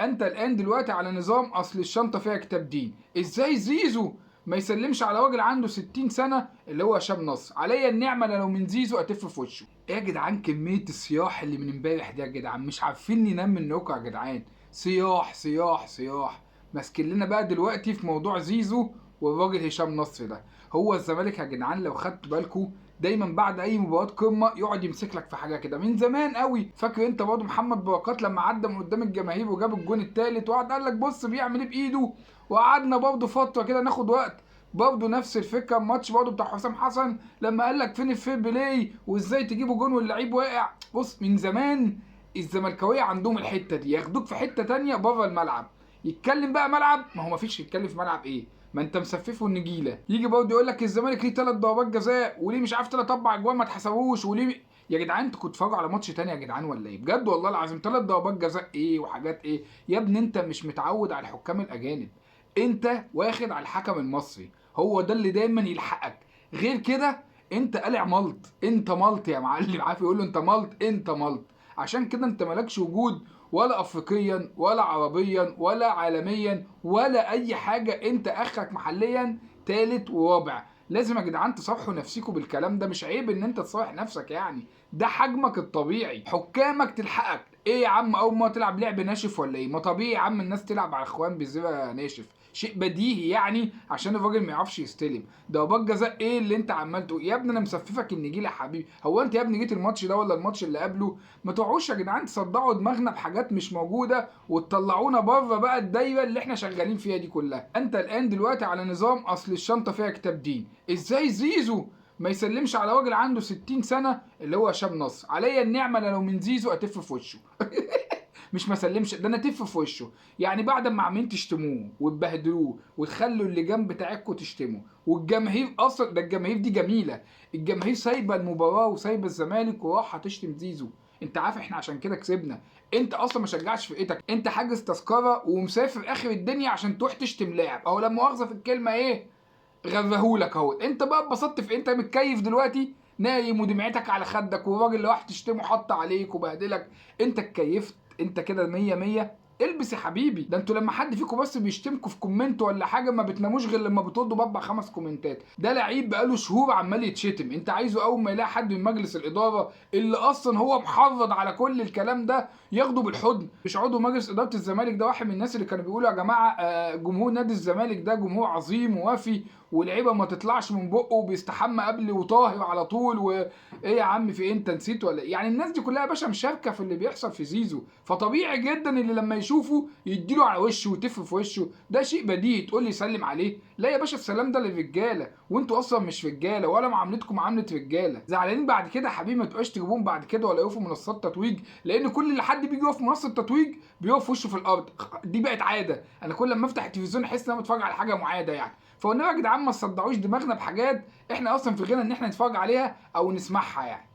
انت الان دلوقتي على نظام اصل الشنطة فيها كتاب دين. ازاي زيزو ما يسلمش على راجل عنده 60 سنة اللي هو هشام نصر؟ عليا النعمة انا لو من زيزو اتف في وشه. ايه يا جدعان كمية الصياح اللي من امبارح دي يا جدعان؟ مش عارفين ننام منكم يا جدعان. صياح صياح صياح. ماسكين لنا بقى دلوقتي في موضوع زيزو والراجل هشام نصر ده. هو الزمالك يا جدعان لو خدت بالكم دايما بعد اي مباراة قمة يقعد يمسك لك في حاجة كده من زمان قوي. فاكر انت برضه محمد بركات لما عدى من قدام الجماهير وجاب الجون الثالث وقعد قال لك بص بيعمل ايه بايده، وقعدنا برضه فترة كده ناخد وقت. برضه نفس الفكرة الماتش برضه بتاع حسام حسن لما قال لك فين ال fair play وازاي تجيبوا جون واللعيب واقع. بص من زمان الزملكاويه عندهم الحتة دي، ياخدوك في حتة تانية بره الملعب. يتكلم بقى ملعب، ما هو ما فيش يتكلم في ملعب ايه، ما انت مسففه النجيله. يجي برضه يقول لك الزمالك ليه 3 ضربات جزاء وليه مش عارف 3 4 اجوان ما اتحسبوش وليه. يا جدعان انتوا كنتوا بتتفرجوا على ماتش تاني يا جدعان ولا ايه؟ بجد والله العظيم 3 ضربات جزاء ايه وحاجات ايه يا ابني؟ انت مش متعود على الحكام الاجانب، انت واخد على الحكم المصري، هو ده اللي دايما يلحقك. غير كده انت قالع ملط، انت ملط يا معلم، عارف يقول له انت ملط، انت ملط. عشان كده انت مالكش وجود ولا افريقيا ولا عربيا ولا عالميا ولا اي حاجة، انت اخرك محليا ثالث ورابع. لازم يا جدعان تصالحوا نفسكم بالكلام ده، مش عيب ان انت تصالح نفسك يعني، ده حجمك الطبيعي. حكامك تلحقك ايه يا عم اول ما تلعب لعب ناشف ولا ايه؟ ما طبيعي يا عم الناس تلعب على اخوان بزيرة ناشف، شيء بديهي يعني، عشان الراجل ما يعرفش يستلم. ضربات جزاء ايه اللي انت عمال تقول يا ابني انا مسففك النجيله يا حبيبي؟ هو انت يا ابني جيت الماتش ده ولا الماتش اللي قبله؟ ما تقعوش يا جدعان تصدعوا دماغنا بحاجات مش موجودة وتطلعونا بره بقى الدايرة اللي احنا شغالين فيها دي كلها. انت الان دلوقتي على نظام اصل الشنطة فيها كتاب دين. ازاي زيزو ما يسلمش على راجل عنده 60 سنة اللي هو هشام نصر؟ عليا النعمة انا لو من زيزو اتف في وشه. مش ما سلمش ده، انا اتف في وشه. يعني بعد ما عمالين تشتموه وتبهدلوه وتخلوا اللجان بتاعتكم تشتمه، والجماهير اصلا ده الجماهير دي جميلة، الجماهير سايبه المباراة وسايبه الزمالك وراحة تشتم زيزو. انت عارف احنا عشان كده كسبنا. انت اصلا ما شجعتش فرقتك، انت حاجز تذكره ومسافر اخر الدنيا عشان تروح تشتم لاعب، او لا مؤاخذة في الكلمة ايه غرهولك اهو. انت بقى اتبسطت في انت متكيف دلوقتي نايم ودمعتك على خدك، والراجل اللي راح تشتمه حط عليك وبهدلك، انت اتكيفت، انت كده 100 100. البس يا حبيبي، ده انتوا لما حد فيكم بس بيشتمكم في comment ولا حاجة ما بتناموش غير لما بتردوا باربع خمس كومنتات. ده لعيب بقاله شهور عمال يتشتم، انت عايزه اول ما يلاقي حد من مجلس الادارة اللي اصلا هو محرض على كل الكلام ده ياخده بالحضن؟ مش عضو مجلس ادارة الزمالك ده واحد من الناس اللي كانوا بيقولوا يا جماعة جمهور نادي الزمالك ده جمهور عظيم ووافي ولعيبة ما تطلعش من بقه وبيستحمى قبل وطاهر على طول، وايه يا عم في ايه انت نسيت ولا ايه؟ يعني الناس دي كلها يا باشا مشاركة في اللي بيحصل في زيزو، فطبيعي جدا اللي لما يشوفه يديله على وشه ويتف في وشه، ده شيء بديهي. تقول لي سلم عليه؟ لا يا باشا السلام ده للرجاله، وانتوا اصلا مش رجاله ولا معاملتكم معاملة رجاله. زعلانين بعد كده يا حبيبي ما تبقاش تجيبوهم بعد كده ولا يقفوا منصات تتويج، لان كل اللي حد بيجي يقف في منصة تتويج بيقف وشه في الارض، دي بقت عادة. انا كل لما افتح التلفزيون احس ان انا بتفرج على حاجة معاده يعني. فقلنا يا جدعان ما تصدعوش دماغنا بحاجات احنا اصلا في غنى ان احنا نتفرج عليها او نسمعها يعني.